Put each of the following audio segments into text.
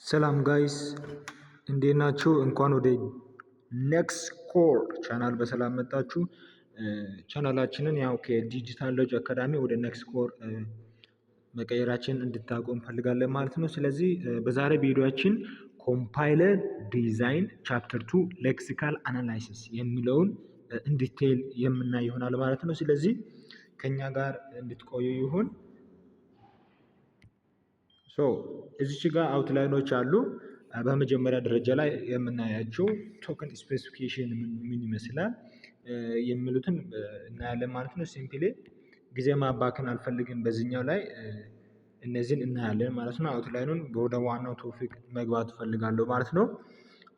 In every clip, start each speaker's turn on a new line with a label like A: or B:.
A: ሰላም guys፣ እንዴት ናችሁ? እንኳን ወደ Next Core ቻናል በሰላም መጣችሁ። ቻናላችንን ያው ከዲጂታል ሎጅ አካዳሚ ወደ Next Core መቀየራችንን እንድታውቁ እንፈልጋለን ማለት ነው። ስለዚህ በዛሬ ቪዲዮአችን compiler design chapter 2 lexical analysis የሚለውን in detail የምናይ ይሆናል ማለት ነው። ስለዚህ ከኛ ጋር እንድትቆዩ ይሁን። So እዚች ጋር outline ኖች አሉ። በመጀመሪያ ደረጃ ላይ የምናያቸው token specification ምን ይመስላል የሚሉትን እናያለን ማለት ነው። Simply ጊዜ ማባከን አልፈልግም። በዚህኛው ላይ እነዚህን እናያለን ማለት ነው። Outline ኑን ወደ ዋናው topic መግባት እፈልጋለሁ ማለት ነው።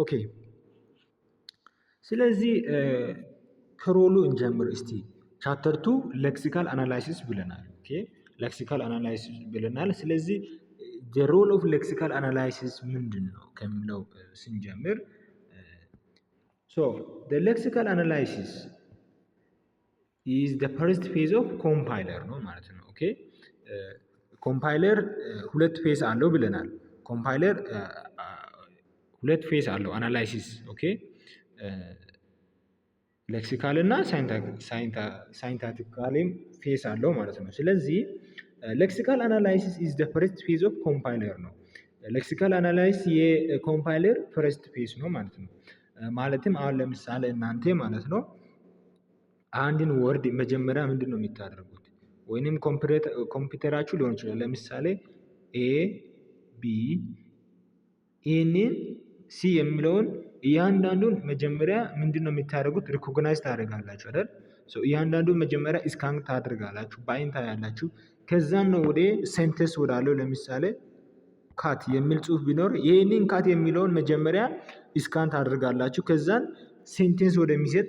A: Okay፣ ስለዚህ ከ role ኡ እንጀምር እስቲ። Chapter 2 lexical analysis ብለናል። Okay፣ lexical analysis ብለናል። ስለዚህ the role of lexical analysis ምንድን ነው ከሚለው ስንጀምር፣ so the lexical analysis is the first phase of compiler ነው ማለት ነው። Okay፣ compiler ሁለት phase አለው ብለናል። Compiler ሁለት phase አለው analysis፣ okay፣ lexical እና syntactically ም phase አለው ማለት ነው። ስለዚህ lexical analysis is the first phase of compiler ነው። Lexical analysis የ compiler first phase ነው ማለት ነው። ማለትም አሁን ለምሳሌ እናንተ ማለት ነው አንድን word መጀመሪያ ምንድን ነው የምታደርጉት? ወይንም ኮምፒውተራችሁ ሊሆን ይችላል። ለምሳሌ A B ይህንን C የሚለውን እያንዳንዱን መጀመሪያ ምንድን ነው የምታደርጉት? Recognize ታደርጋላችሁ አይደል? እያንዳንዱን መጀመሪያ scan ታደርጋላችሁ፣ በአይን ታያላችሁ። ከዛን ነው ወደ sentence ወዳለው፣ ለምሳሌ cat የሚል ጽሁፍ ቢኖር ይህንን cat የሚለውን መጀመሪያ scan ታደርጋላችሁ። ከዛን sentence ወደሚሰጥ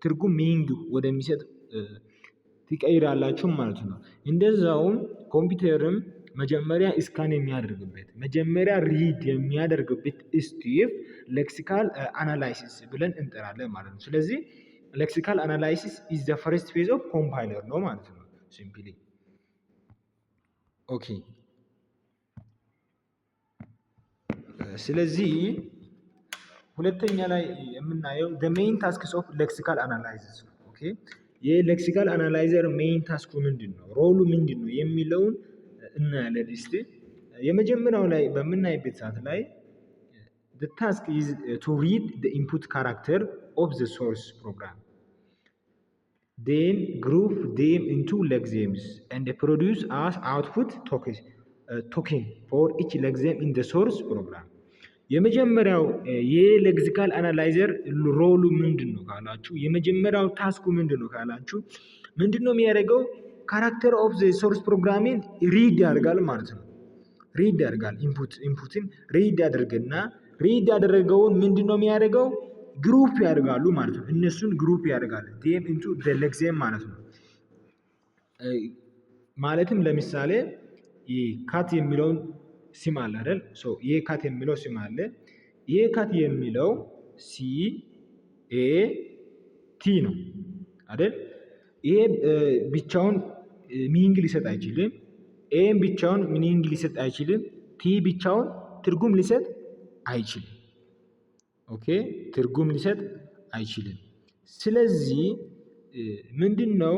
A: ትርጉም፣ meaning ወደሚሰጥ ትቀይራላችሁ ማለት ነው። እንደዛውም ኮምፒውተርም መጀመሪያ scan የሚያደርግበት፣ መጀመሪያ read የሚያደርግበት step lexical analysis ብለን እንጠራለን ማለት ነው። ስለዚህ lexical analysis is the first phase of compiler ነው ማለት ነው። Simply okay። ስለዚህ ሁለተኛ ላይ የምናየው the main tasks of lexical analysis ነው። Okay፣ የ lexical analyzer main task ኡ ምንድን ነው፣ role ኡ ምንድን ነው የሚለውን እናያለን። እስቲ የመጀመሪያው ላይ በምናይበት ሰዓት ላይ the task is to read the input character of the source program, then group them into lexemes and produce as output token for each lexeme in the source program። የመጀመሪያው የ lexical analyzer role ኡ ምንድን ነው ካላችሁ፣ የመጀመሪያው task ኡ ምንድን ነው ካላችሁ፣ ምንድን ነው የሚያደርገው? Character of the source program ን read ያደርጋል ማለት ነው። Read ያደርጋል። Input ን read ያደርግና read ያደረገውን ምንድን ነው የሚያደርገው? Group ያደርጋሉ ማለት ነው። እነሱን group ያደርጋል them into the lexeme ማለት ነው። ማለትም ለምሳሌ cat የሚለውን ስም አለ አይደል? So ይሄ cat የሚለው ስም አለ። ይሄ cat የሚለው C A T ነው አይደል? ይሄ ብቻውን meaning ሊሰጥ አይችልም። A ም ብቻውን meaning ሊሰጥ አይችልም። T ብቻውን ትርጉም ሊሰጥ አይችልም። Okay፣ ትርጉም ሊሰጥ አይችልም። ስለዚህ ምንድን ነው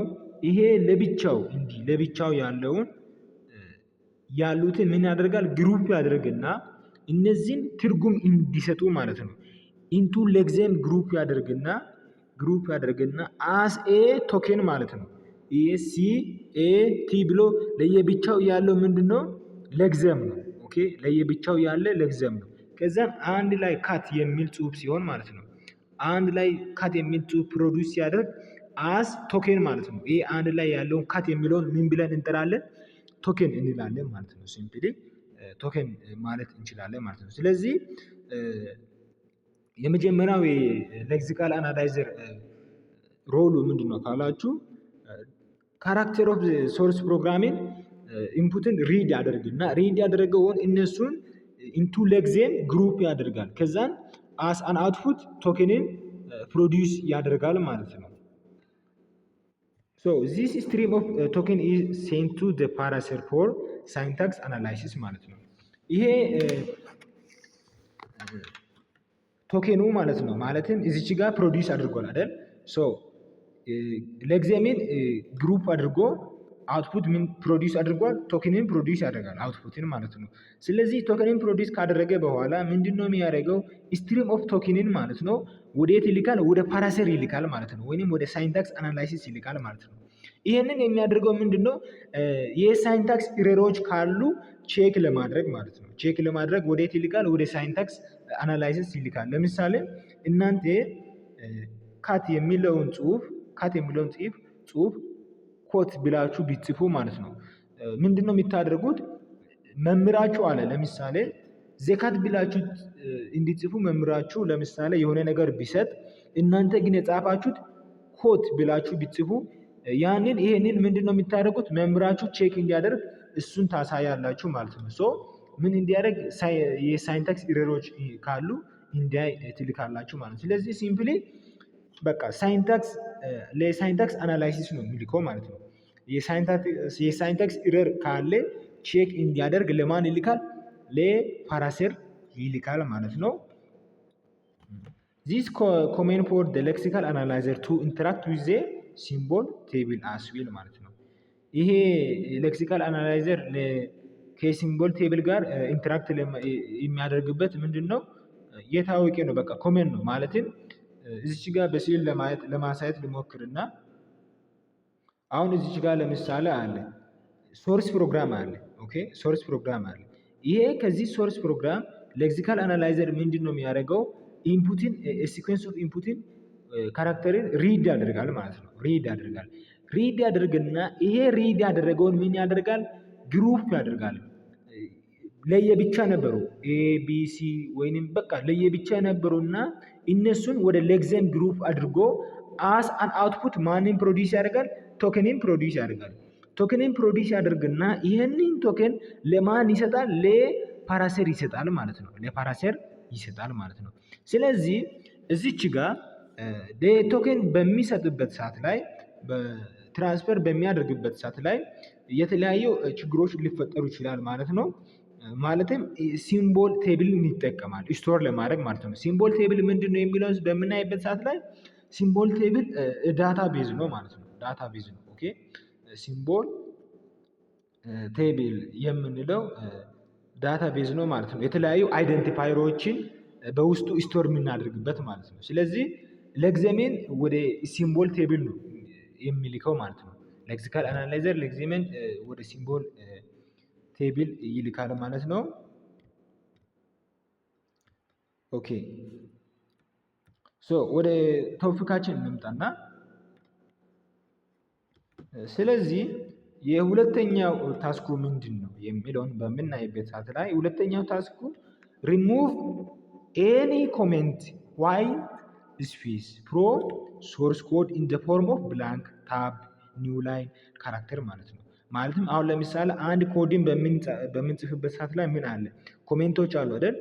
A: ይሄ ለብቻው እንዲህ ለብቻው ያለውን ያሉትን ምን ያደርጋል? Group ያደርግና እነዚህን ትርጉም እንዲሰጡ ማለት ነው። Into lexeme group ያደርግና as a token ማለት ነው። ይሄ C A T ብሎ ለየብቻው ያለው ምንድነው? Lexeme ነው። Okay፣ ለየብቻው ያለ lexeme ነው። ከዛም አንድ ላይ cat የሚል ጽሁፍ ሲሆን ማለት ነው። አንድ ላይ cat የሚል ጽሁፍ produce ሲያደርግ as token ማለት ነው። ይሄ አንድ ላይ ያለውን cat የሚለውን ምን ብለን እንጠራለን? Token እንላለን ማለት ነው። Simply token ማለት እንችላለን ማለት ነው። ስለዚህ የመጀመሪያው lexical analyzer role ኡ ምንድን ነው ካላችሁ፣ character of source program ን input ን read ያደርግና read ያደረገውን እነሱን into lexeme group ያደርጋል። ከዛን as an output token ን produce ያደርጋል ማለት ነው። So this stream of token is sent to the parser for syntax analysis ማለት ነው። ይሄ token ኑ ማለት ነው። ማለትም እዚች ጋር produce አድርጓል አይደል? So lexeme ን group አድርጎ output ምን produce አድርጓል? Token ን produce ያደርጋል output ን ማለት ነው። ስለዚህ token ን produce ካደረገ በኋላ ምንድነው የሚያደርገው? Stream of token ን ማለት ነው ወዴት ይልካል? ወደ parser ይልካል ማለት ነው። ወይንም ወደ syntax analysis ይልካል ማለት ነው። ይሄንን የሚያደርገው ምንድነው? የ syntax error ኦች ካሉ check ለማድረግ ማለት ነው። Check ለማድረግ ወዴት ይልካል? ወደ syntax analysis ይልካል። ለምሳሌ እናንተ cat የሚለውን ጽሁፍ ኮት ብላችሁ ብትጽፉ ማለት ነው። ምንድነው የምታደርጉት? መምህራችሁ አለ፣ ለምሳሌ the cat ብላችሁ እንዲጽፉ መምህራችሁ ለምሳሌ የሆነ ነገር ቢሰጥ፣ እናንተ ግን የጻፋችሁት ኮት ብላችሁ ብትጽፉ ያንን ይሄንን ምንድነው የምታደርጉት? መምህራችሁ check እንዲያደርግ እሱን ታሳያላችሁ ማለት ነው። So ምን እንዲያደርግ? የ syntax error ኦች ካሉ እንዲያይ ትልካላችሁ ማለት ነው። ስለዚህ simply በቃ syntax ለ syntax analysis ነው የሚልከው ማለት ነው። የ syntax error ካለ check እንዲያደርግ ለማን ይልካል? ለ parser ይልካል ማለት ነው። This common for the lexical analyzer to interact with the symbol table as well ማለት ነው። ይሄ lexical analyzer ከ symbol table ጋር interact የሚያደርግበት ምንድን ነው? የታወቀ ነው። በቃ common ነው። ማለትም እዚች ጋር በስዕል ለማየት ለማሳየት ልሞክርና አሁን እዚች ጋር ለምሳሌ አለ source program አለ። Okay, source program አለ። ይሄ ከዚህ source program lexical analyzer ምንድን ነው የሚያደርገው? Input ን sequence of input ን character ን read ያደርጋል ማለት ነው። Read ያደርጋል። Read ያደርግና ይሄ read ያደረገውን ምን ያደርጋል? Group ያደርጋል። ለየብቻ ነበሩ A B C ወይንም በቃ ለየብቻ ነበሩና እነሱን ወደ lexeme group አድርጎ as an output ማንን produce ያደርጋል? Token ን produce ያደርጋል። Token ን produce ያደርግና ይህንን token ለማን ይሰጣል? ለ parser ይሰጣል ማለት ነው። ለ parser ይሰጣል ማለት ነው። ስለዚህ እዚች ጋር token በሚሰጥበት ሰዓት ላይ፣ transfer በሚያደርግበት ሰዓት ላይ የተለያዩ ችግሮች ሊፈጠሩ ይችላል ማለት ነው። ማለትም symbol table ን ይጠቀማል store ለማድረግ ማለት ነው። Symbol table ምንድን ነው የሚለውን በምናይበት ሰዓት ላይ symbol table database ነው ማለት ነው። Database ነው። Okay, symbol table የምንለው database ነው ማለት ነው። የተለያዩ identifier ኦችን በውስጡ store የምናደርግበት ማለት ነው። ስለዚህ lexeme ን ወደ symbol table ነው የሚልከው ማለት ነው። Lexical analyzer lexeme ን ወደ symbol table ይልካል ማለት ነው። Okay, so ወደ topic ኣችን እንምጣና ስለዚህ የሁለተኛው task ኡ ምንድን ነው የሚለውን በምናይበት ሰዓት ላይ ሁለተኛው ታስኩ ሪሙቭ ኤኒ ኮሜንት ዋይት ስፔስ ፍሮም ሶርስ ኮድ ኢን ዘ ፎርም ኦፍ ብላንክ ታብ ኒው ላይን ካራክተር ማለት ነው። ማለትም አሁን ለምሳሌ አንድ ኮድን በምንጽፍበት ሰዓት ላይ ምን አለ? Comment ኦች አሉ አይደል?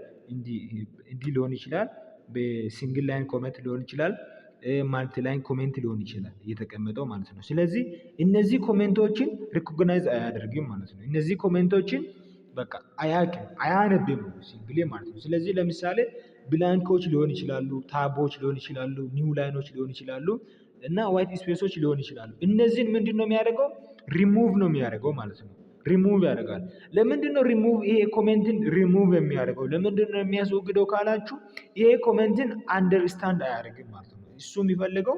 A: እንዲህ ሊሆን ይችላል። በ single line comment ሊሆን ይችላል። Multi line comment ሊሆን ይችላል እየተቀመጠው ማለት ነው። ስለዚህ እነዚህ comment ኦችን recognize አያደርግም ማለት ነው። እነዚህ comment ኦችን በቃ አያውቅም፣ አያነብም simply ማለት ነው። ስለዚህ ለምሳሌ blank ኦች ሊሆን ይችላሉ፣ tab ኦች ሊሆን ይችላሉ፣ new line ኦች ሊሆን ይችላሉ እና white space ኦች ሊሆን ይችላሉ። እነዚህን ምንድን ነው የሚያደርገው? ሪሙቭ ነው የሚያደርገው ማለት ነው። ሪሙቭ ያደርጋል። ለምንድን ነው ሪሙቭ ይሄ ኮሜንትን ሪሙቭ የሚያደርገው? ለምንድን ነው የሚያስወግደው ካላችሁ ይሄ comment ን understand አያደርግም ማለት ነው። እሱ የሚፈልገው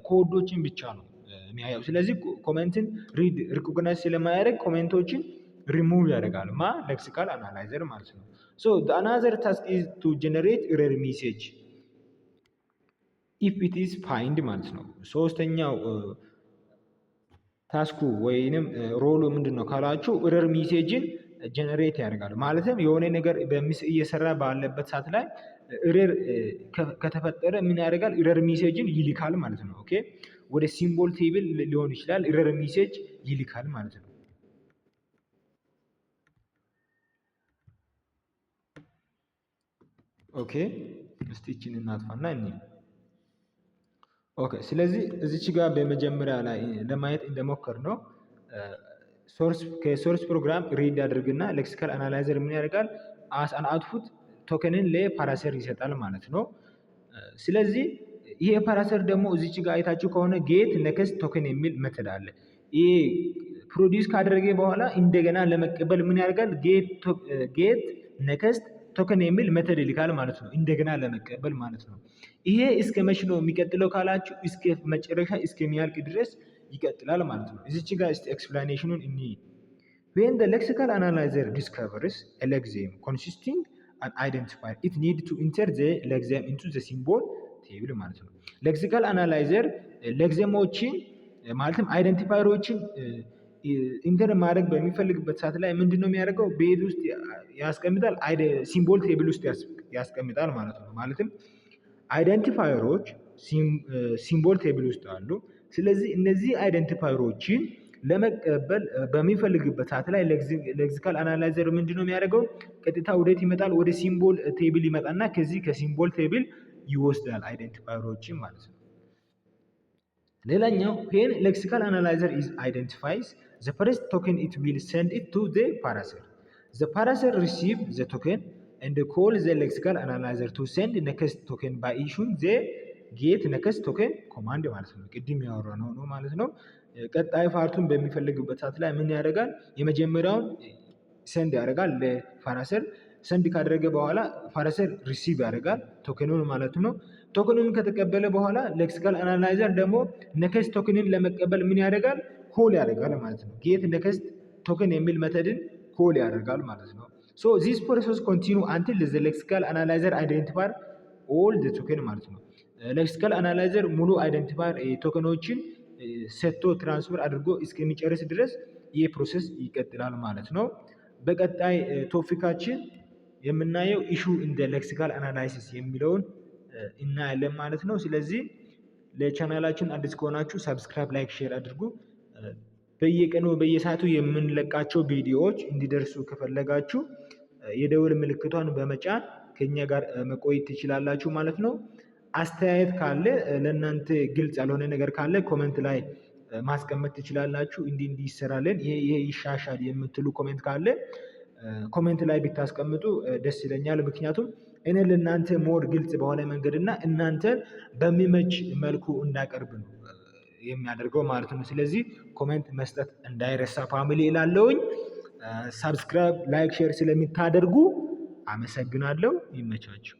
A: ኮዶችን ብቻ ነው የሚያየው። ስለዚህ comment ን read recognize ስለማያደርግ ኮሜንቶችን ሪሙቭ ያደርጋል ማ lexical analyzer ማለት ነው። So another task is to generate error message if it is find ማለት ነው። ሶስተኛው task ኡ ወይንም role ኡ ምንድን ነው ካላችሁ error message ን generate ያደርጋል። ማለትም የሆነ ነገር እየሰራ ባለበት ሰዓት ላይ error ከተፈጠረ ምን ያደርጋል? Error message ን ይልካል ማለት ነው። Okay, ወደ symbol table ሊሆን ይችላል፣ error message ይልካል ማለት ነው። Okay, እስቲ ይቺን እናጥፋና እንይ። Okay, ስለዚህ እዚች ጋር በመጀመሪያ ላይ ለማየት እንደሞከርነው Source ከ source program read ያደርግና lexical analyzer ምን ያደርጋል? As an output token ን ለ parser ይሰጣል ማለት ነው። ስለዚህ ይሄ parser ደግሞ እዚች ጋር አይታችሁ ከሆነ get next token የሚል method አለ። ይሄ produce ካደረገ በኋላ እንደገና ለመቀበል ምን ያደርጋል? Get next token የሚል method ይልካል ማለት ነው። እንደገና ለመቀበል ማለት ነው። ይሄ እስከ መቼ ነው የሚቀጥለው ካላችሁ እስከ መጨረሻ እስከሚያልቅ ድረስ ይቀጥላል ማለት ነው። እዚች ጋር እስቲ explanation ኑን እንይ። When the lexical analyzer discovers a lexeme consisting an identifier, it need to enter the lexeme into the symbol table ማለት ነው። Lexical analyzer lexeme ኦችን ማለትም identifier ኦችን enter ማድረግ በሚፈልግበት ሰዓት ላይ ምንድን ነው የሚያደርገው? ቤት ውስጥ ያስቀምጣል፣ symbol table ውስጥ ያስቀምጣል ማለት ነው። ማለትም identifier ኦች symbol table ውስጥ አሉ። ስለዚህ እነዚህ identifier ኦችን ለመቀበል በሚፈልግበት ሰዓት ላይ lexical analyzer ምንድን ነው የሚያደርገው? ቀጥታ ወዴት ይመጣል? ወደ symbol table ይመጣና ከዚህ ከ symbol table ይወስዳል identifier ኦችን ማለት ነው። ሌላኛው when lexical analyzer is identifies the first token, it will send it to the parser. The parser receive the token and call the lexical analyzer to send next token by issuing the get next token command ማለት ነው። ቅድም ያወራነው ነው ማለት ነው። ቀጣይ part ኡን በሚፈልግበት ሰዓት ላይ ምን ያደርጋል? የመጀመሪያውን send ያደርጋል ለ parser። Send ካደረገ በኋላ parser receive ያደርጋል token ኑን ማለት ነው። Token ኑን ከተቀበለ በኋላ lexical analyzer ደግሞ next token ን ለመቀበል ምን ያደርጋል? Call ያደርጋል ማለት ነው። Get next token የሚል method ን call ያደርጋል ማለት ነው። So this process continue until the lexical analyzer identifier all the token ማለት ነው። Lexical analyzer ሙሉ identifier token ኦችን ሰጥቶ transfer አድርጎ እስከሚጨርስ ድረስ ይህ process ይቀጥላል ማለት ነው። በቀጣይ topic ኣችን የምናየው issue in the lexical analysis የሚለውን እናያለን ማለት ነው። ስለዚህ ለቻናላችን አዲስ ከሆናችሁ subscribe፣ like፣ share አድርጉ። በየቀኑ በየሰዓቱ የምንለቃቸው ቪዲዮዎች እንዲደርሱ ከፈለጋችሁ የደወል ምልክቷን በመጫን ከኛ ጋር መቆየት ትችላላችሁ ማለት ነው። አስተያየት ካለ፣ ለእናንተ ግልጽ ያልሆነ ነገር ካለ comment ላይ ማስቀመጥ ትችላላችሁ። እንዲህ እንዲህ ይሰራልን፣ ይሄ ይሄ ይሻሻል የምትሉ comment ካለ comment ላይ ብታስቀምጡ ደስ ይለኛል። ምክንያቱም እኔ ለእናንተ more ግልጽ በሆነ መንገድ እና እናንተን በሚመች መልኩ እንዳቀርብ ነው የሚያደርገው ማለት ነው። ስለዚህ comment መስጠት እንዳይረሳ family እላለሁኝ። Subscribe፣ like፣ share ስለምታደርጉ አመሰግናለሁ። ይመቻችሁ።